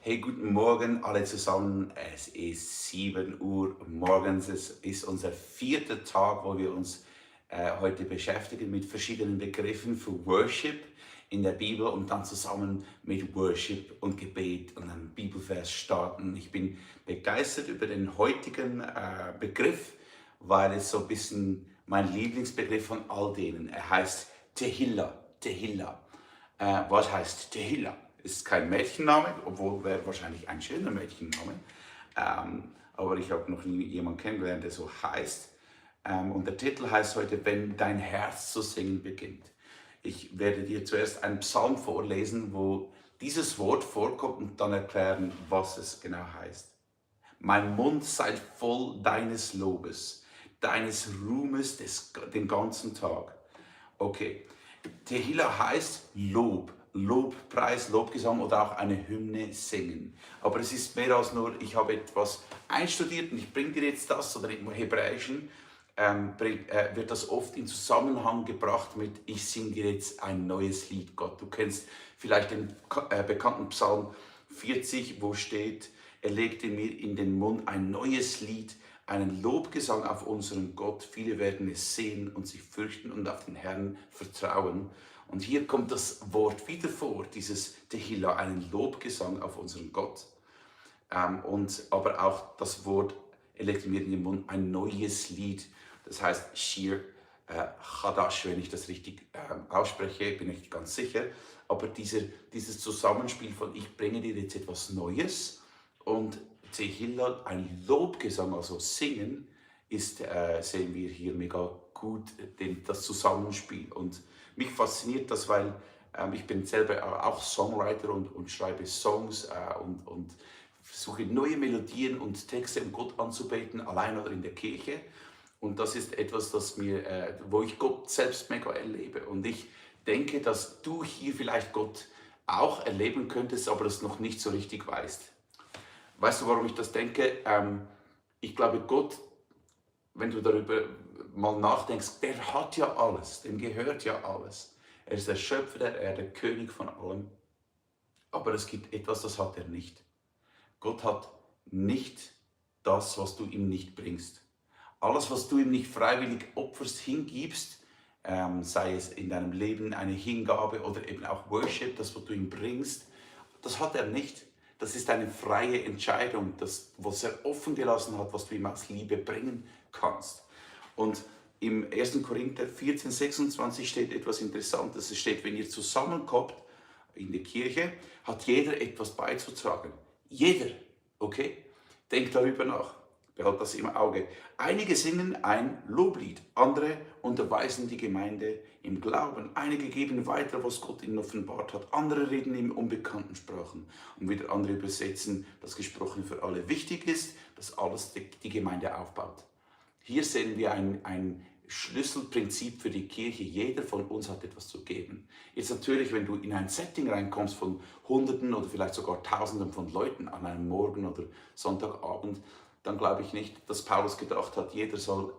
Hey, guten Morgen alle zusammen. Es ist 7 Uhr morgens. Es ist unser vierter Tag, wo wir uns heute beschäftigen mit verschiedenen Begriffen für Worship in der Bibel und dann zusammen mit Worship und Gebet und einem Bibelvers starten. Ich bin begeistert über den heutigen Begriff, weil es so ein bisschen mein Lieblingsbegriff von all denen. Er heißt Tehillah. Tehillah. Was heißt Tehillah? Ist kein Mädchenname, obwohl wäre wahrscheinlich ein schöner Mädchenname. Aber ich habe noch nie jemanden kennengelernt, der so heißt. Und der Titel heißt heute, wenn dein Herz zu singen beginnt. Ich werde dir zuerst einen Psalm vorlesen, wo dieses Wort vorkommt und dann erklären, was es genau heißt. Mein Mund sei voll deines Lobes, deines Ruhmes den ganzen Tag. Okay, Tehillah heißt Lob, Lobpreis, Lobgesang oder auch eine Hymne singen. Aber es ist mehr als nur, ich habe etwas einstudiert und ich bringe dir jetzt das, oder im Hebräischen wird das oft in Zusammenhang gebracht mit, ich singe dir jetzt ein neues Lied, Gott. Du kennst vielleicht den bekannten Psalm 40, wo steht, er legte mir in den Mund ein neues Lied, einen Lobgesang auf unseren Gott. Viele werden es sehen und sich fürchten und auf den Herrn vertrauen. Und hier kommt das Wort wieder vor, dieses Tehillah, einen Lobgesang auf unseren Gott. Aber auch das Wort, er legte mir in den Mund ein neues Lied. Das heißt Shir Chadash, wenn ich das richtig ausspreche, bin ich nicht ganz sicher. Aber dieses Zusammenspiel von ich bringe dir jetzt etwas Neues und Tehillah, ein Lobgesang, also Singen, sehen wir hier mega gut, das Zusammenspiel. Und mich fasziniert das, weil ich bin selber auch Songwriter und schreibe Songs und versuche neue Melodien und Texte, um Gott anzubeten, allein oder in der Kirche. Und das ist etwas, wo ich Gott selbst mega erlebe. Und ich denke, dass du hier vielleicht Gott auch erleben könntest, aber das noch nicht so richtig weißt. Weißt du, warum ich das denke? Ich glaube, Gott, wenn du darüber mal nachdenkst, der hat ja alles, dem gehört ja alles. Er ist der Schöpfer der Erde, König von allem. Aber es gibt etwas, das hat er nicht. Gott hat nicht das, was du ihm nicht bringst. Alles, was du ihm nicht freiwillig opferst, hingibst, sei es in deinem Leben eine Hingabe oder eben auch Worship, das, was du ihm bringst, das hat er nicht. Das ist eine freie Entscheidung, was er offen gelassen hat, was du ihm aus Liebe bringen kannst. Und im 1. Korinther 14, 26 steht etwas Interessantes. Es steht, wenn ihr zusammenkommt in der Kirche, hat jeder etwas beizutragen. Jeder, okay? Denk darüber nach. Behalt das im Auge. Einige singen ein Loblied, andere unterweisen die Gemeinde im Glauben. Einige geben weiter, was Gott ihnen offenbart hat. Andere reden in unbekannten Sprachen. Und wieder andere übersetzen, dass gesprochen für alle wichtig ist, dass alles die Gemeinde aufbaut. Hier sehen wir ein Schlüsselprinzip für die Kirche. Jeder von uns hat etwas zu geben. Jetzt natürlich, wenn du in ein Setting reinkommst von Hunderten oder vielleicht sogar Tausenden von Leuten an einem Morgen oder Sonntagabend, dann glaube ich nicht, dass Paulus gedacht hat, jeder soll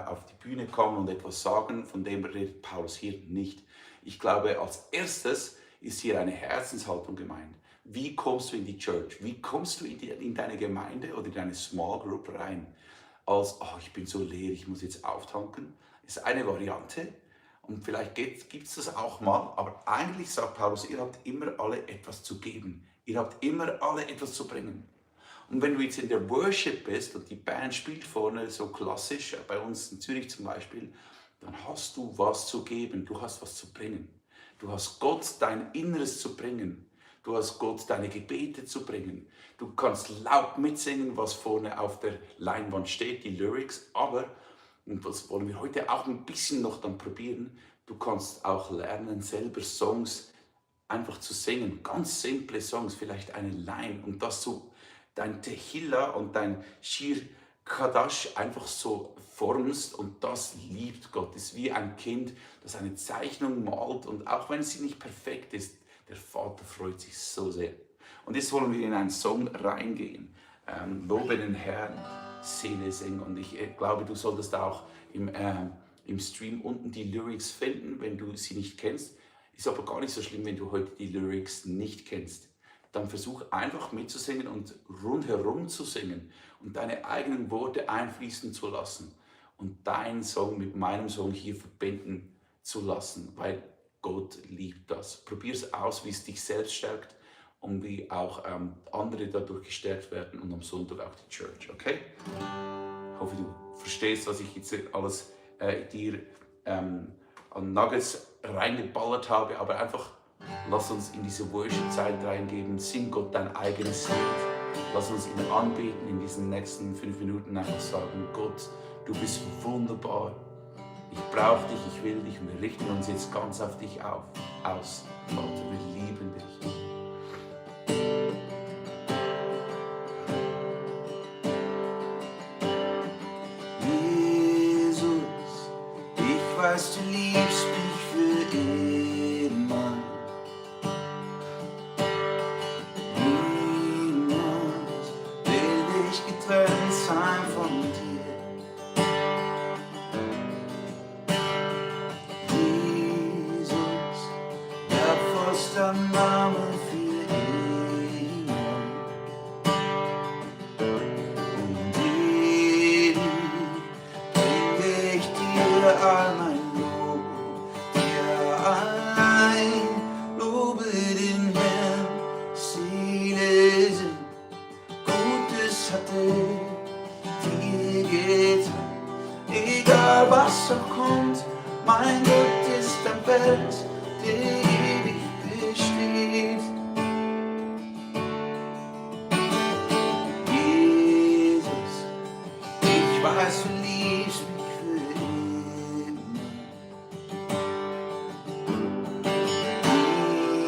auf die Bühne kommen und etwas sagen. Von dem redet Paulus hier nicht. Ich glaube, als erstes ist hier eine Herzenshaltung gemeint. Wie kommst du in die Church? Wie kommst du in deine Gemeinde oder in deine Small Group rein? Als, oh, ich bin so leer, ich muss jetzt auftanken, ist eine Variante. Und vielleicht gibt es das auch mal, aber eigentlich sagt Paulus, ihr habt immer alle etwas zu geben. Ihr habt immer alle etwas zu bringen. Und wenn du jetzt in der Worship bist und die Band spielt vorne so klassisch, bei uns in Zürich zum Beispiel, dann hast du was zu geben, du hast was zu bringen. Du hast Gott dein Inneres zu bringen. Du hast Gott deine Gebete zu bringen. Du kannst laut mitsingen, was vorne auf der Leinwand steht, die Lyrics, aber, und das wollen wir heute auch ein bisschen noch dann probieren, du kannst auch lernen, selber Songs einfach zu singen, ganz simple Songs, vielleicht eine Line und das so dein Tehillah und dein Shir Kadash einfach so formst und das liebt Gott. Es ist wie ein Kind, das eine Zeichnung malt und auch wenn sie nicht perfekt ist, der Vater freut sich so sehr. Und jetzt wollen wir in einen Song reingehen. Lobe den Herrn, Seele singen. Und ich glaube, du solltest auch im Stream unten die Lyrics finden, wenn du sie nicht kennst. Ist aber gar nicht so schlimm, wenn du heute die Lyrics nicht kennst. dann versuch einfach mitzusingen und rundherum zu singen und deine eigenen Worte einfließen zu lassen und deinen Song mit meinem Song hier verbinden zu lassen, weil Gott liebt das. Probier es aus, wie es dich selbst stärkt und wie auch andere dadurch gestärkt werden und am Sonntag auch die Church, okay? Ich hoffe, du verstehst, was ich jetzt alles dir an Nuggets reingeballert habe, aber einfach lass uns in diese Worship-Zeit reingeben, sing Gott dein eigenes Lied. Lass uns ihn anbeten in diesen nächsten 5 Minuten, einfach sagen, Gott, du bist wunderbar. Ich brauche dich, ich will dich und wir richten uns jetzt ganz auf dich aus. Vater, wir lieben dich. Jesus, ich weiß, du liebst mich für immer. Niemals will ich getrennt sein von dir. Name für immer und ewig bringe ich dir all mein Lob, dir allein lobe den Herrn, Seele sind, Gutes hat dir getan, egal was auch kommt, mein Gott ist ein Fels, der ewig besteht. Jesus, ich weiß, du liebst mich für immer.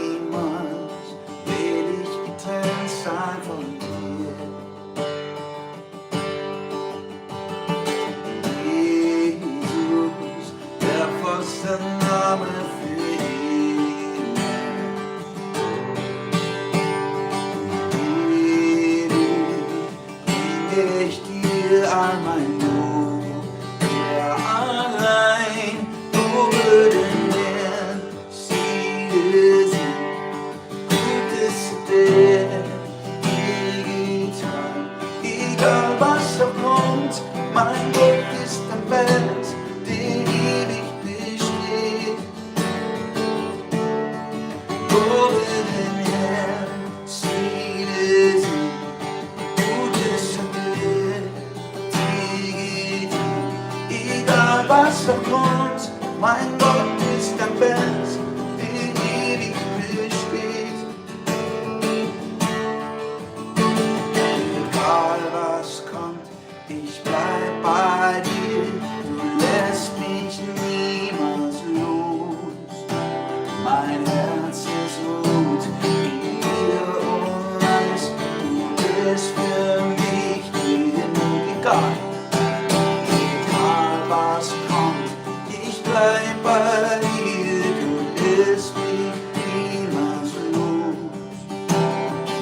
Niemals will ich getrennt sein von dir. Jesus, der Fürstenname für all mein Lob, der allein lobe den Herrn, Siege sind, Gutes der dir getan. Egal was auch kommt, mein Gott ist ein Fels, der ewig besteht. Lobe den Herrn, Siege sind, Gutes der was auch kommt, mein Gott ist ein Fels, der ewig besteht. Egal was kommt, ich bleib bei dir, du lässt mich niemals los. Mein Herz ist ruht in dir und weiß, du bist für mich genug, egal. Was kommt, ich bleib bei dir, du lässt mich niemals los.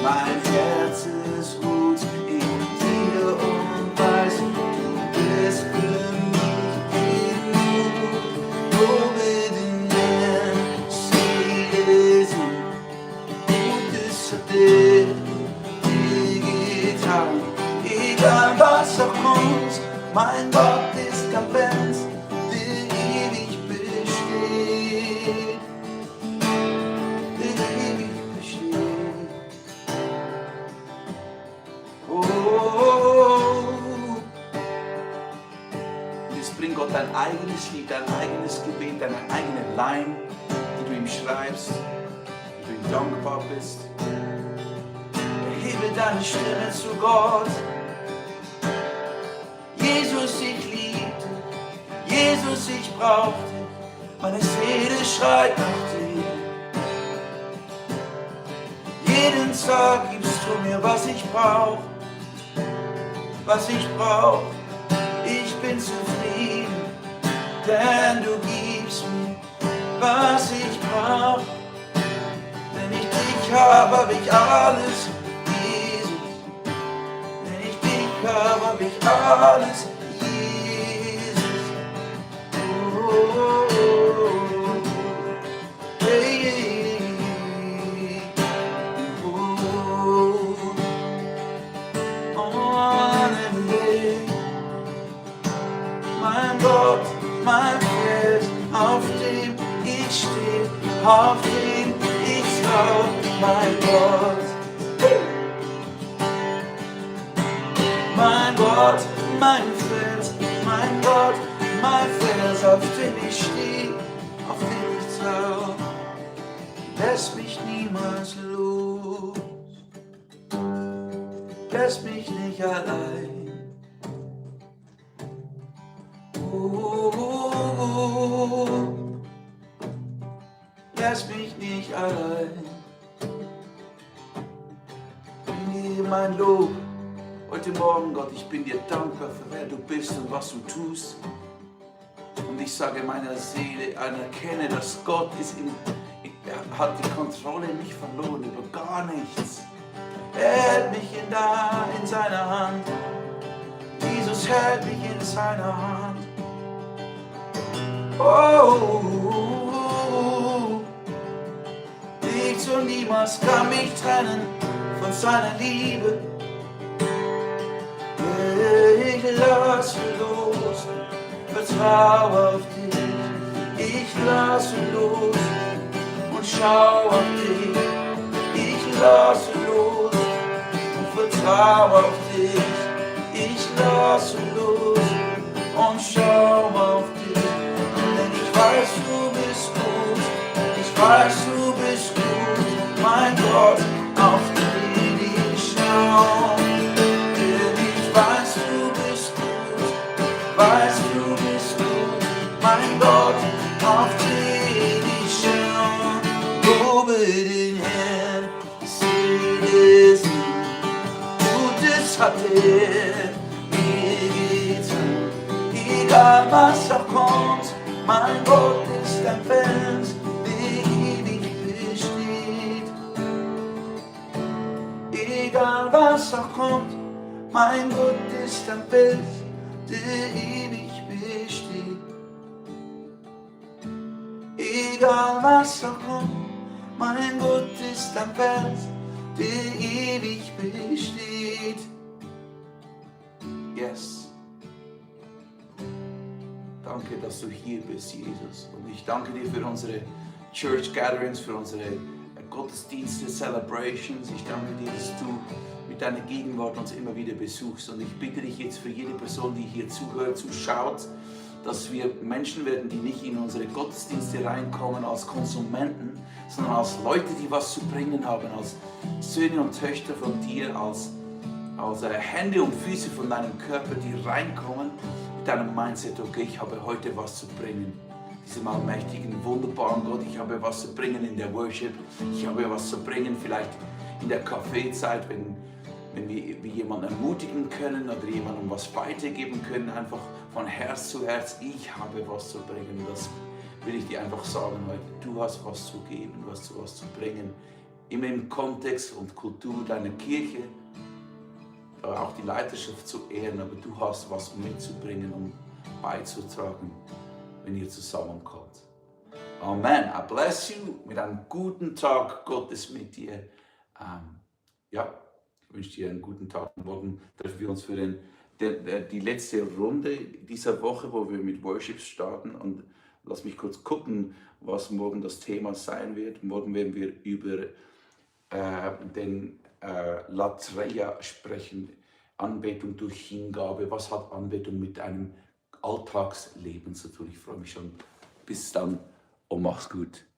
Mein Herz ist ruht in dir und weiß, du bist für mich genug. Lobe den Herrn, Siege sind, Gutes hat er dir getan. Egal was auch kommt, mein Gott ist ein Fels, der ewig besteht, der ewig besteht. Oh. Jetzt bring Gott dein eigenes Lied, dein eigenes Gebet, deine eigene Line, die du ihm schreibst, die du ihm dankbar bist. Erhebe deine Stimme zu Gott. Jesus, ich liebte, Jesus, ich brauchte, meine Seele schreit nach dir. Jeden Tag gibst du mir, was ich brauch, was ich brauch. Ich bin zufrieden, denn du gibst mir, was ich brauch. Wenn ich dich hab ich alles. Hab ich alles, Jesus. Oh, hey, oh, mein Gott, mein Fels, mein Gott, mein Fels, auf den ich stehe, auf den ich trau, lässt mich niemals los, lässt mich nicht allein. Lass mich nicht allein. Nimm mein Lob heute Morgen, Gott, ich bin dir dankbar für wer du bist und was du tust. Und ich sage meiner Seele, anerkenne, dass Gott er hat die Kontrolle nicht verloren über gar nichts. Er hält mich in seiner Hand. Jesus hält mich in seiner Hand. Oh, nichts und niemals kann mich trennen von seiner Liebe. Ich lasse los, vertraue auf dich. Ich lasse los und schau auf dich. Ich lasse los und vertraue auf dich. Ich lasse los und schau auf dich. Denn ich weiß, du bist gut. Ich weiß, du bist gut. Mein Gott, auf den ich schau. Denn ich weiß, du bist gut. Weiß, du bist gut. Mein Gott, auf den ich schau. Lobe den Herrn, sehe es ihm. Gutes hat er mir getan. Egal was auch kommt, mein Gott ist ein Fels, der ewig besteht. Egal was auch kommt, mein Gott ist ein Fels, der ewig besteht. Egal was auch kommt, mein Gott ist ein Fels, der ewig besteht. Yes. Danke, dass du hier bist, Jesus. Und ich danke dir für unsere Church Gatherings, für unsere Gottesdienste, Celebrations. Ich danke dir, dass du mit deiner Gegenwart uns immer wieder besuchst. Und ich bitte dich jetzt für jede Person, die hier zuhört, zuschaut, dass wir Menschen werden, die nicht in unsere Gottesdienste reinkommen als Konsumenten, sondern als Leute, die was zu bringen haben, als Söhne und Töchter von dir, als Hände und Füße von deinem Körper, die reinkommen mit deinem Mindset, okay, ich habe heute was zu bringen. Diesem allmächtigen, wunderbaren Gott, ich habe was zu bringen in der Worship, ich habe was zu bringen vielleicht in der Kaffeezeit, wenn wir jemanden ermutigen können oder jemandem was weitergeben können, einfach von Herz zu Herz, ich habe was zu bringen. Das will ich dir einfach sagen heute. Du hast was zu geben, du hast was zu bringen. Immer im Kontext und Kultur deiner Kirche, auch die Leiterschaft zu ehren, aber du hast was mitzubringen und beizutragen, wenn ihr zusammenkommt. Amen. I bless you mit einem guten Tag. Gott ist mit dir. Ich wünsche dir einen guten Tag. Morgen treffen wir uns für die letzte Runde dieser Woche, wo wir mit Worship starten. Und lass mich kurz gucken, was morgen das Thema sein wird. Morgen werden wir über den Latreia sprechen. Anbetung durch Hingabe. Was hat Anbetung mit einem Alltagsleben zu tun? Ich freue mich schon. Bis dann und mach's gut.